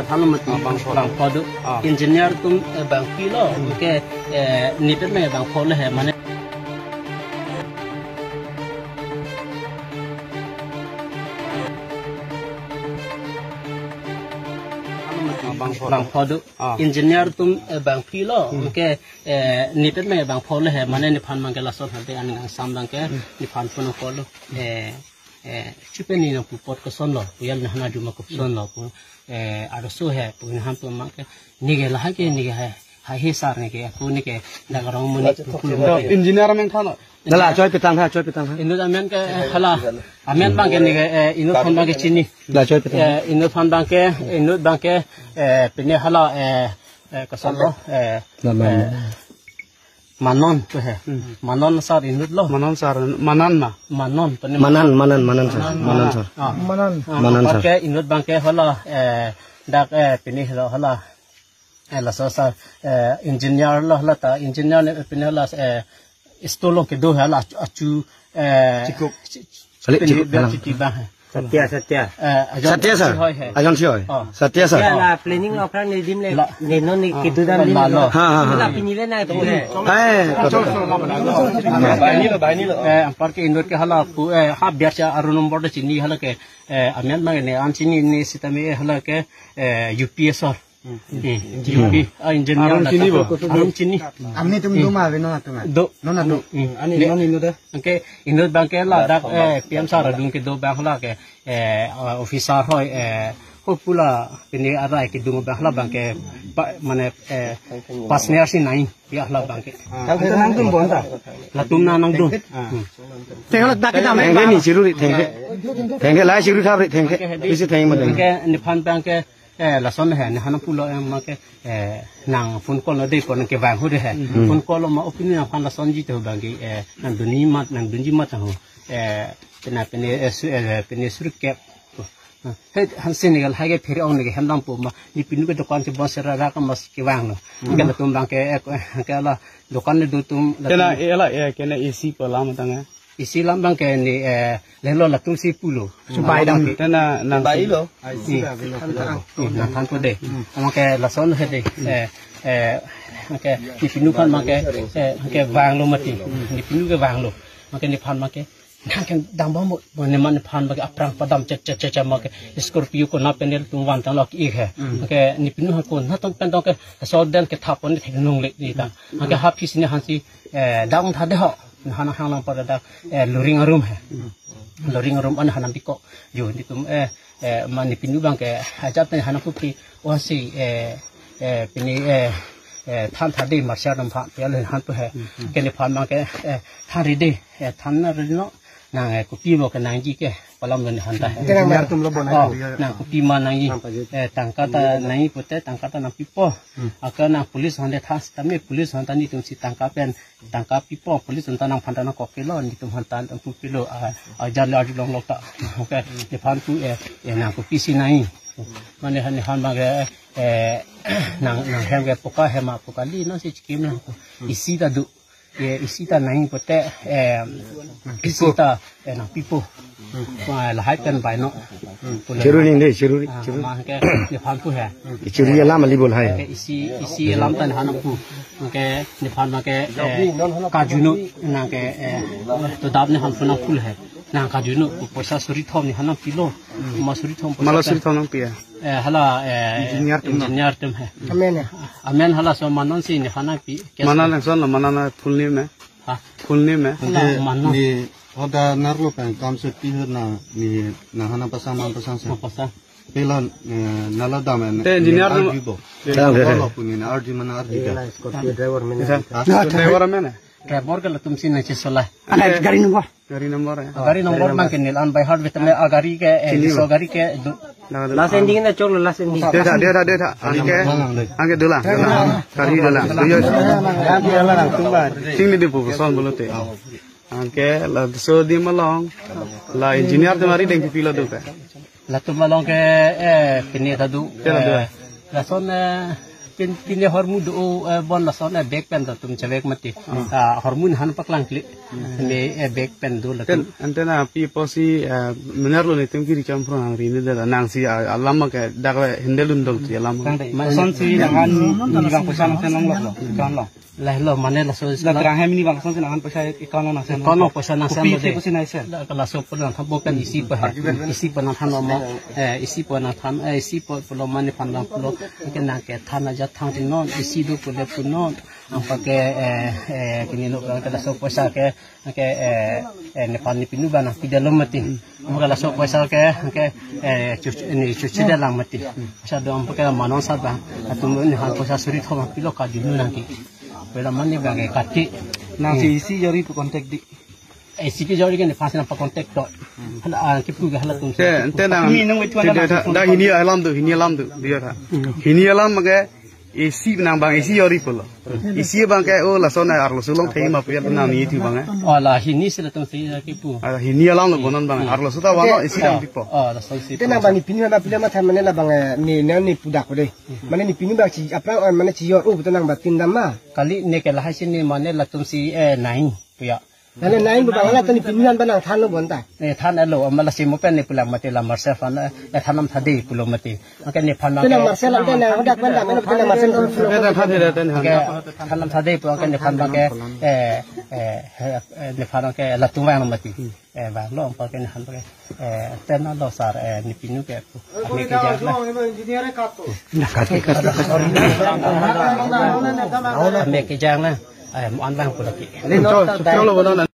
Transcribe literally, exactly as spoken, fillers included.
Thanlo mati. Ah, bangpho. Bangpho do. Ah. Engineer atum, eh, bangpi lo. Hmm. Ke, eh, nipet me bangpho le he mane. Ah, bangpho. Bangpho do. Ah. Engineer atum, eh, bangpi lo. Hmm. Ke, eh, nipet me bangpho le he mane nephan abangke lason hade an kangsam abangke, hmm, nephan pun pho lo. Eh, eh, chupe ne nangpu apot koson lo, pu yal nahana duma koson lo, pu, eh, arloso he, pu nangpu abangke, neke lahai ke, neke hai, hai he sar neke, pu neke, dak rong amonit pu pulo. To, engineer amen than lo. Dala, choi petang ha, choi petang ha. Inut amen ke, eh, hala, amen abangke neke, eh, inut aphan abangke chini. La choi petang. Eh, inut aphan abangke, inut abangke, eh, pine hala, eh, eh, koson lo, eh, Manan. Eh, Manon pu he. Hmm. Manon sar inut lo. Manon sar, Manan ma? Manon, pine Manan, Manan, Manan sar. Manan. Manan sar. Ah. Manan. Ah, Manan sar. Abangke inut abangke hala, eh, dak, eh, pine hala, hala. Eh, laso sar, eh, engineer lo hala ta, engineer ne pine hala, eh, store along kedo hala achu, achu, eh, Chikup. Chi-, chi-, Balik pine chikup, dak hala. Chiti abang he. Satya, Satya. Eh, ajon Satya sir. Si hoi he. Ajon si hoi. Oh. Satya sir. Ya, la planning lo aphrang ne dim le. La. Ne non ne, ah, kedo dam la dim lo. Ha, ha, ha. La pini le na pini. Eh, to, to, to. Bahini lo, bahini lo. Eh, anparke inut ke hala pu, eh, ha biar cha aru nombor de chini hala ke, eh, amen abang ne an chini ne sitame hala ke, eh, U P S sir. Hmm. Hmm. U P, ah, engineer arum chini bo. Arum chini. Amni tum duma ave non atum. Do. Non atum. Hmm. Ani non inut da. Anke inut abangke ladak, eh, P M sar adung kedo abang hala ke, eh, officer hoi, eh, ho pu la pine arai kedung abang hala abangke pa, mane, eh, partner si nai ya hala abangke. Tang nangdun bon ta. Latum na nangdun. Ah. Hmm. Tengke dak kita main. Tengke ni chiru ri, tengke. Tengke la chiru thap ri, tengke. Bisi tengke ma tengke. Anke nephan abangke Eh, lason he, ne hana pulo, eh, ma ke, eh, nang phone call lo de ko nang kevang ho de he. Hmm. Phone call lo ma opini nangphan lasonji to abangke, eh, nangdunji amat, nangdunji amat ho. Eh, pine, pine, eh, su-, eh, pine suri kep. He, hansi ne gal hage phere ong ne hem dampo ma, ne pinu ke dokan si bon sera ra ka mas kevang lo. Hmm. Ke latum abangke, eh, ko, eh, ke la dokan ne do atum. Kena, latum eh, la, eh, kena A C pu alam tang, eh. A C alam abangke ne, eh, lelo latum si pulo. Subai dam. Tena nang bai lo. Hmm. Hmm, nangthan po de. Hmm. Abangke lason he de. Hmm. Eh, eh, abangke ne pinu aphan abangke, eh, abangke vanglo mati. Hmm. Ne pinu ke vanglo. Abangke nephan abangke. Nang ke dam bom bo, ne mane nephan abangke aphrang padam chek chek chek chek abangke. Scorpio konat pen nelitum van tanglo ke ik he. Hmm. Abangke ne pinu aphan konat tong pen tong ke so den ke thap pon thek nung le di ta. Hmm. Abangke ha phisi ne hansi, eh, dang tha de ho. Hana hang lang pada dak, eh, luring arum he. Luring arum an hana biko. Yo, netum, eh, eh, ma ne pinu abangke ajat ne hana kopi, oh si, eh, eh, pini, eh, eh, than tha de marcha dam pha, ya le han tu he. Ke nephan abangke, eh, than ri de, eh, than na ri no. Nang, eh, kopi mo ke nangji ke, palam lo nephan ta. Engineer atum lo bonai. Oh, nang kopi ma nangji. Eh, tangka ta nangji pute, tangka ta nangpipo. Hmm. Aka nang police hande tha, tame police hande netum si tangka pen, tangka pipo, police anta nangphan ta nangkok ke lo, netum aphan ta nangpu pilo, ah, ah, jar le arjulong lo ta. Okay, nephan pu, eh, eh, nang kopi si nai. Mane han, nephan abangke, eh, nang, nang hem ke poka hem ma poka li no si chikim lang. A C ta do, eh, A C ta nai pute, eh, A C ta, eh, nangpipo. Hmm. Wah, lahai pen bai no. Hmm. Chiru ning de, chiru ri, ah, chiru. Abangke nephan pu he. Chiru alam ali bol hai. Ke A C, A C alam ta nephan pu. Ke nephan abangke, eh, kajunu nang ke, eh, to dap nephan pu nangpu he. Nang kajunu poisa suri thom nephan nangpilo. Hmm. Ma suri thom poisa. Malo suri thom nangpi ya. Eh, hala, eh, engineer atum no. Engineer atum he. Amen ya. Amen hala so Manon si nephan nangpi. Manon lason lo, Manon na full name he. Ha? Full name he. Hala Manon. Ni Hoda nerlo pen kam se pi na ni na hana pasang man pasang se. Pasang. Pela, eh, nala dam en. Te engineer ni no. Arji bo. Te engineer. Lo pu ni na arji mana arji ka. Scorpio driver mene. Ha? Driver mene. Driver ke latum si na chesola. Ana gari number. Gari number, eh. Gari number abangke neli an by heart vet me a gari ke, eh, chini so bo. Gari ke du. Last ending na cholo last ending. Deta, deta, deta. Anke, anke dolang, dolang. Gari dolang. Tuyo. Sing ni di pu son bolote. Anke laso adim along la engineer atum ari deng kopilo do ke? Latum along ke, eh, pine ta do. Pine ta do. Eh, lason, eh, pin, pine hormu do, eh, bon lason, eh, bag pen ta atum chevek mati. Hmm. Ah, hormu nephan paklang kli. Ne, eh, bag pen do latum. Ten, antenna pi apotsi, eh, menerlo netum kiri cham phrong hang ri ne da nangsi, ah, alam ke dak le hende lun dong ti alam. Tangte, ma- son si nanghan ni bang poisa nangsen longloklo, account lo. Lahelo mane laso la terang hem ni bang son si nanghan poisa account lo nangsen longloklo. Account lo poisa nangsen longloklo. Kopi si nangsen. La, laso pen nangthan bo pen isi pen he. Isi pen nangthan lo mo. Eh, isi pen nangthan, eh, isi pen pulo mane phan bang pulo. Ke nang kethan ajat thang ti non, isi do pule pu non. Anpake, eh, eh, kini no ke laso poisa ke, ke, eh, eh, nephan nepinu bang nangpidetlo mati. Anpake laso poisa ke, ke, eh, chu-, ni chuchi de lang mati. Poisa do anpake manon sa bang. Atum nephan poisa suri thom pilo kadinu nangke. Pela mane bang ke kati. Nangsi isi jori pu contact di. Eh, isi ke jori ke nephan si nangpa contact to. Hala, ah, kipu ke halatum si. Te, te nang. Kami nang itu te, ada te, langsung da hini alam do, hini alam do, dia ta. Hini alam ke isi nang bang, isi jori pulo. Isi bang ke, oh, lason arloso along thei ma pu ya nang ni itu bang, eh. Oh, la hini si latum si, eh, kipu. Ah, hini alam lo bonon bang, arloso ta wano isi dam pipo. Oh, laso isi. Te nang bang nepinu na pila matha mane la bang, eh, ne, ne, ne pudak ko de. Mane nepinu bang si, apra, oh, mane si jor, oh, betul nang batin dam ma. Kali ne ke lahai si ne mane latum si, eh, nai, pu ya. Nale nai bu bang la tani pinihan bang nangthanlo bonta. Ne than alo, ama la simo pen ne pulang mati la Marcel phan, eh, thanam thade pulo mati. Anke nephan bang ke nang Marcel ante nang hodak pen dam, ante nang Marcel. Ke than thade, than thade. Ke thanam thade pu anke nephan bang ke, eh, eh, eh, nephan bang ke latum vang mati. Eh, bang lo anpake nephan bang ke, eh, tenna lo sar, eh, nepinu ke pu. Ame kejang na. Ame kejang na. Eh, mo an bang pu lagi. Choklo bonon.